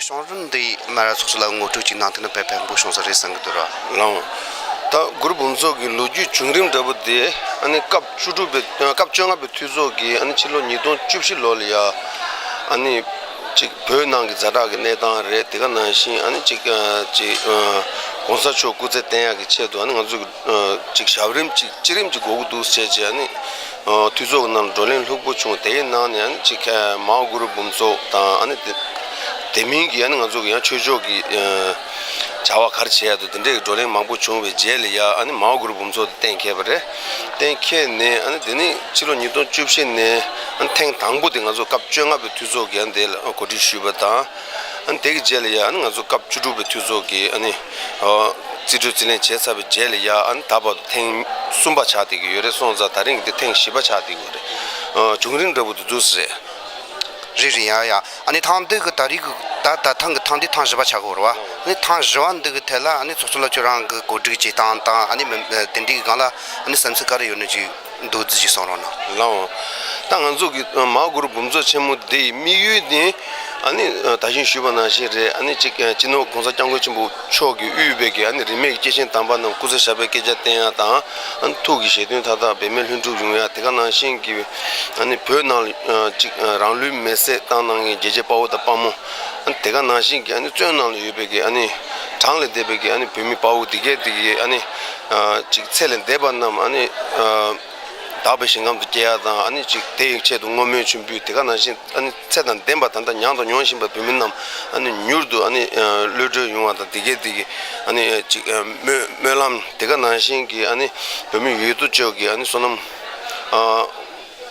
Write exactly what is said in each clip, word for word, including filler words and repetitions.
བྱུང་རིམ་འདི་མ་ར་ཚོགས་གཙོ་ལགས་ངོ་སྤྲོད་ཅིག་གནང་ཐུབ་ན་དཔེ་ཕན་པོ་བྱུང་ས་རེད་བསམ་གྱི་འདུག་ར། ལགས། ད་གུ་རུ་འབུམ་ཚོགས་ཀྱི་ལོ་རྒྱུས་བྱུང་རིམ་འདྲ་པོ་དེ་ཨ་ནི་སྐབས་བཅུ་དྲུག་པའི་སྐབས་བཅོ་ལྔ་པའི་འཐུས་ཚོགས་ཀྱིས་ཨ་ནི་ཕྱི་ལོ་ཉིས་སྟོང་བཅུ་བཞི་ལོ་ལ་ཡ་ཨ་ནི་ཅིག་བོད་ནང་གི་ཛ་དྲག་གི་གནས་སྟངས་རེད། དེ་ག་ནང་བཞིན་ཨ་ནི་ཅིག་ཅིག་གོང་ས་མཆོག་སྐུ་ཚེ་བརྟན་ཡག་གི་ཆེད་དུ་ཨ་ནི་ང་ཚོ་གི་ཅིག་ཞབས་རིམ་ཅིག་སྤྱི་རིམ་ཅིག་དགོས་ཀྱི་འདུག་ཟེར་བྱས་ཨ་ནི་འཐུས་ཚོགས་ཀྱི་ནང་ལ་བགྲོ་གླེང་ལྷུག་པོ་བྱུང་། དེའི་ནང་ནས་ཨ་ནི་ཅིག་མའོ་གུ་རུ་འབུམ་ཚོགས་དང་ཨ་ནི་དེ་དེ་མིན་གྱི་ཨ་ནི་ང་ཚོ་གི་ཡང་ཆོས་ཕྱོགས་ཀྱི་བྱ་བ་ག་རེ་བྱེད་ཡ་འདུག་དེ་འདྲའི་བགྲོ་གླེང་མང་པོ་བྱུང་བའི་རྗེས་ལ་ཡ་ཨ་ནི་མའོ་གུ་རུ་འབུམ་ཚོགས་དེ་གཏན་འཁེལ་བ་རེད། གཏན་འཁེལ་ནས་ཨ་ནི་དེ་ནི་ཕྱི་ལོ་ཉིས་སྟོང་བཅུ་བཞི་ནས་ཨ་ནི་ཐེངས་དང་པོ་དེ་ང་ཚོ་སྐབས་བཅོ་ལྔ་པའི་འཐུས་ཚོགས་ཀྱིས་ཨ་ནི་དེ་ལ་གོ་སྒྲིག་ཞུས་པ་དང་། ཨ་ནི་དེ་གི་རྗེས་ལ་ཡ་ཨ་ནི་ང་ཚོ་སྐབས་བཅུ་དྲུག་པའི་འཐུས་ཚོགས་ཀྱིས་ཨ་ནི་རྩིས་སྤྲོད་རྩིས་ལེན་བྱས་ཚར་བའི་རྗེས་ལ་ཡ་ཨ་ནི་ད་བར་དུ་ཐེངས་གསུམ་པ་ཆགས་བསྡད་ཀྱི་ཡོད་རེད། སོང་ཙང་ད་རིང་འདི་ཐེངས་བཞི་པ་ཆགས་བསྡད་ཀྱི་ཡོད་རེད། བྱུང་རིམ་འདྲ་པོ་དེ་འདུག་ཟེར། རེད་རེད། ཡ་ཡ། ཨ་ནི་ཐེངས་འདི་གི་ད་རེས་ཀྱི་ད་ད་ཐེངས་ཀྱི་ཐེངས་འདི་ཐེངས་བཞི་པ་ཆགས་ཀྱི་ཡོད་རེད་བ། ཨ་ནི་ཐེངས་བཞི་པ་འདི་གི་ཐད་ལ་ཨ་ནི་ཚོགས་གཙོ་ལགས་ཁྱོད་རང་གི་གོ་སྒྲིག་བྱེད་སྟངས་དང་ཨ་ནི་མི་དེ་འདྲའི་སྒང་ལ་ཨ་ནི་བསམ་ཚུལ་ག་རེ་ཡོད་ན་ཅིག་མདོར་བསྡུས་ཅིག་གསུང་རོགས་གནང་། ལགས་འོང་། ད་ང་ཚོ་གི་མའོ་གུ་རུ་འབུམ་ཚོགས་ཆེན་མོ་འདི་ཡི་དམིགས་ཡུལ་ནི་ཨ་ནི་ད་གིན་ཞུས་པ་ནང་བཞིན་རེད། ཨ་ནི་གཅིག་སྤྱི་ནོར་༸གོང་ས་༸སྐྱབས་མགོན་ཆེན་པོ་མཆོག་གིས་དབུས་པའི་གི་ཨ་ནི་རིས་མེད་ཀྱི་སྐྱེས་ཆེན་དམ་པ་རྣམས་སྐུ་ཚེ་ཞབས་པད་བསྐལ་བརྒྱར་བརྟན་ཡག་དང་། ཨ་ནི་ཐུགས་ཀྱི་བཞེད་དོན་མཐའ་དག་འབད་མེད་ལྷུན་གྲུབ་ཡོང་ཡག་དེ་ག་ནང་བཞིན་གྱི་ཨ་ནི་བོད་ནང་ལ་ཅིག་རང་ལུས་མེར་སྲེག་བཏང་གནང་མཁན་རྒྱལ་གཅེས་དཔའ་བོ་དང་དཔའ་མོ། ཨ་ནི་དེ་ག་ནང་བཞིན་གྱི་ཨ་ནི་བཙོན་ནང་ལ་ཡོད་པའི་གི་ཨ་ནི་གྲངས་ལས་འདས་པའི་གི་ཨ་ནི་བོད་མི་དཔའ་བོ་དེ་གས་དེ་གི་ཨ་ནི་ཅིག་ཚེ་ལས་འདས་པ་རྣམས་ཨ་ནི་དག་པའི་ཞིང་ཁམས་སུ་སྐྱེ་ཡག་དང་། ཨ་ནི་ཅིག་དེ་ཡི་ཆེད་དུ་བསྔོ་སྨོན་མཆོད་འབུལ། དེ་ག་ནང་བཞིན་ཨ་ནི་ཚེ་དང་ལྡན་པ་ད་ལྟ་མྱངས་དང་མྱོང་བཞིན་པ་བོད་མི་རྣམས་ཨ་ནི་མྱུར་དུ་ཨ་ནི་གློད་གྲོལ་ཡོང་བ་དང་། དེ་གས་དེ་གི་ཨ་ནི་ཅིག་སྨོན་སྨོན་ལམ་དེ་ག་ནང་བཞིན་གྱི་ཨ་ནི་བོད་མི་ཡོད་དོ་ཅོག་གི་ཨ་ནི་བསོད་ནམས་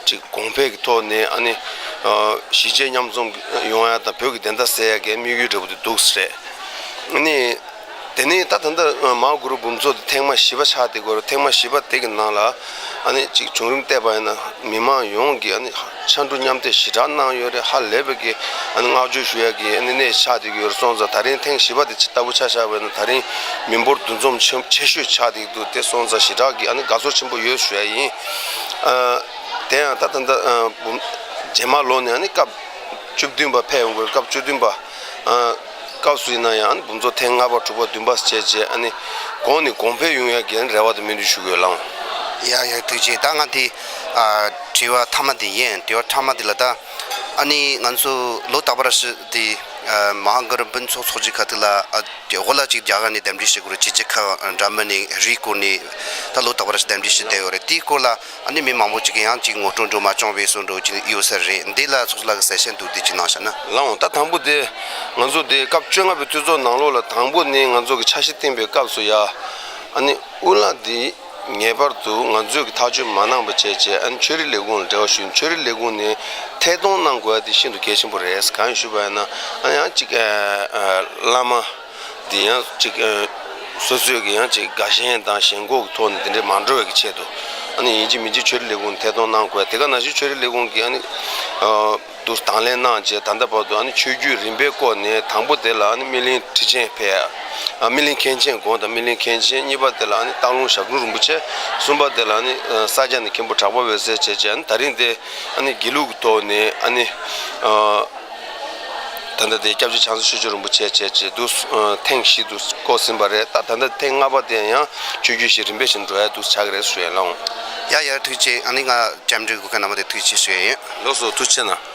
ཅིག་གོང་འཕེལ་གྱི་ཐོག་ནས་ཨ་ནི་གཞིས་བྱེས་མཉམ་འཛོམས་ཡོང་ཡག་དང་བོད་ཀྱི་བདེན་མཐའ་གསལ་ཡག་གི་དམིགས་ཡུལ་འདྲ་པོ་དེ་འདུག་ཟེར། ཨ་ནི་དེ་ནས་ད་ད་ལྟ་མའོ་གུ་རུ་འབུམ་ཚོགས་དེ་ཐེངས་མ་བཞི་པ་ཆགས་བསྡད་ཀྱི་ཡོད་རེད། ཐེངས་མ་བཞི་པ་དེ་གི་ནང་ལ་ཨ་ནི་ཅིག་བྱུང་རིམ་བལྟས་པ་ཡིན་ན་མི་མང་ཡོངས་ཀྱིས་ཨ་ནི་ཕྱར་གྲུ་མཉམ་འདེགས་ཞེ་དྲག་གནང་ཡོད་རེད། ཧ་ལས་པའི་གི་ཨ་ནི་བསྔགས་བརྗོད་ཞུ་ཡག་གི་ཨ་ནི་གནས་ཆགས་བསྡད་ཀྱི་ཡོད་རེད། སོང་ཙང་ད་རིང་ཐེངས་བཞི་པ་དེ་ལྟ་བུ་ཆ་བཞག་པ་ཡིན་ན་ད་རིང་མི་འབོར་འདུ་འཛོམས་ཆེ་ཆེ་ཤོས་ཆགས་བསྡད་ཀྱི་འདུག་དེ་སོང་ཙང་ཞེ་དྲག་གི་ཨ་ནི་དགའ་ཚོར་ཆེན་པོ་ཡོད་ཞུ་ཡག་ཡིན། ཨ། དེ་ཡང་ད་ད་ད་ཨ་འབུམ་རྗེས་མ་ལོ་ནས་ཨ་ནི་སྐབས་བཅུ་བདུན་པ་ཕེབས་ཡོང་དགོས། སྐབས་བཅུ་བདུན་པ་ཨ་སྐབས་སུ་ཡིན་ན་ཡང་ཨ་ནི་འབུམ་ཚོགས་ཐེངས་ལྔ་པ་དྲུག་པ་བདུན་པ་བྱས་རྗེས་ཨ་ནི་གོང་ནས་གོང་འཕེལ་ཡོང་ཡག་གི་ཨ་ནི་རེ་བ་དང་སྨོན་འདུན་ཞུ་དགོས་ལགས། ཡ་ཡ་ཐུགས་རྗེ་ཆེ། ད་ང་དེ་ཨ་དྲི་བ་མཐའ་མ་དེ་ཡིན། དྲི་བ་མཐའ་མ་དེ་ལ་ད་ཨ་ནི་ང་ཚོ་ལོ་རྟག་པར་ར་ཞིག་དེ་ཨ་མ་ཧཱ་གུ་རུ་འབུམ་ཚོགས་ཚོགས་རྒྱུ་ཁ་ཐུག་ལ་ཨ་དེ་འོག་ལ་ཅིག་རྒྱ་གར་ནས་གདན་འདྲེན་ཞུ་དགོས་རེད། ཕྱི་རྒྱལ་ཁག་འདྲ་མིན་ནས་རིའི་སྐོར་ནས་ད་ལོ་རྟག་པར་ར་ཞིག་གདན་འདྲེན་ཞུས་བསྡད་ཡོད་རེད། དེའི་སྐོར་ལ་ཨ་ནི་མི་མང་པོ་ཅིག་གིས་ཡང་ཅིག་ངོ་སྤྲོད་འདྲ་མ་བྱུང་བས་སོ་འདྲ་ཅིག་ཡོད་ས་རེད། འདི་ལ་ཚོགས་གཙོ་ལགས་ཀྱིས་གསལ་བཤད་མདོར་བསྡུས་ཅིག་གནང་བཞག་ན། ལགས་འོང་། ད་དང་པོ་དེ་ང་ཚོ་དེ་སྐབས་བཅོ་ལྔ་པའི་འཐུས་ཚོགས་ནང་ལོགས་ལ་དང་པོ་ནས་ང་ཚོ་གི་འཆར་གཞི་བཏིང་པའི་སྐབས་སུ་ཡ་ཨ་ནི་དབུ་བླ་འདི་ངེས་པར་དུ་ང་ཚོས་ཀྱི་ཐག་གཅོད་མ་གནང་པ་བྱས་རྗེས་ཨ་ནི་ཆོས་རིག་ལས་ཁུངས་ལ་འབྲེལ་བ་ཞུས། ཆོས་རིག་ལས་ཁུངས་ནས་ཐད་གཏོང་གནང་དགོས་ཡ་དེ་ཤིན་ཏུ་གལ་ཆེན་པོ་རེད། གང་ཡིན་ཞུས་པ་ཡིན་ན་ཨ་ནི་ཡང་ཅིག་ཨ་ཨ་བླ་མ། དེ་ཡང་ཅིག་ཨ་སོ་སོའི་གི་ཡང་ཅིག་དགའ་ཞེན་དང་ཞེན་ཁོག་གི་ཐོག་ནས་དེ་འདྲའི་མ་འགྲོ་བའི་གི་ཆེད་དུ་ཨ་ནི་ཡིན་གཅིག་མིན་གཅིག་ཆོས་རིག་ལས་ཁུངས་ཐད་གཏོང་གནང་དགོས། དེ་ག་ནང་བཞིན་ཆོས་རིག་ལས་ཁུངས་ཀྱིས་ཨ་ནི་ཨ་དུ་དང་ལེན་གནང་རྗེས་ད་ལྟ་བར་དུ་ཨ་ནི་ཆོས་བརྒྱུད་རིམ་པས་བསྐོར་ནས་དང་པོ་དེ་ལ་ཨ་ནི་སྨིན་གླིང་ཁྲི་ཆེན་ཕེབས། ཨ་སྨིན་གླིང་མཁན་ཆེན་དགོངས་དང་སྨིན་གླིང་མཁན་ཆེན། གཉིས་པ་དེ་ལ་ཨ་ནི་སྟག་ལུང་ཞབས་དྲུང་རིན་པོ་ཆེ། གསུམ་པ་དེ་ལ་ཨ་ནི་ཨ་ས་སྐྱ་ནས་མཁན་པོ་གྲགས་པ་འོད་ཟེར་བྱས་རྗེས་ཨ་ནི་ད་རིང་དེ་ཨ་ནི་དགེ་ལུགས་ཀྱི་ཐོག་ནས་ཨ་ནི་ཨ། ད་ལྟ་དེ་སྐྱབས་རྗེ་ཕྱག་འཚལ་ཆོས་སྐྱོང་རིན་པོ་ཆེ་བྱས་རྗེས་དུ་ཨ་ཐེངས་བཞི་དུ་བསྐོར་ཟིན་པ་རེད། ད་ད་ལྟ་ཐེངས་ལྔ་པ་དེ་ཡང་ཆོས་བརྒྱུད་བཞི་རིམ་པས་བཞིན་འགྲོ་ཡ་དུ་ཆགས་ཀྱི་རེད་ཞུ་ཡ་ལགས་འོང་། ཡ་ཡ་ཐུགས་རྗེ་ཆེ། ཨ་ནི་ང་བཅར་འདྲི་དགོས་མཁན་རྣམ་པ་དེ་ཐུགས་རྗེ་ཆེ་ཞུ་ཡ་ཡིན། ལགས་སོ་ཐུགས་རྗེ་ཆེ་གནང་།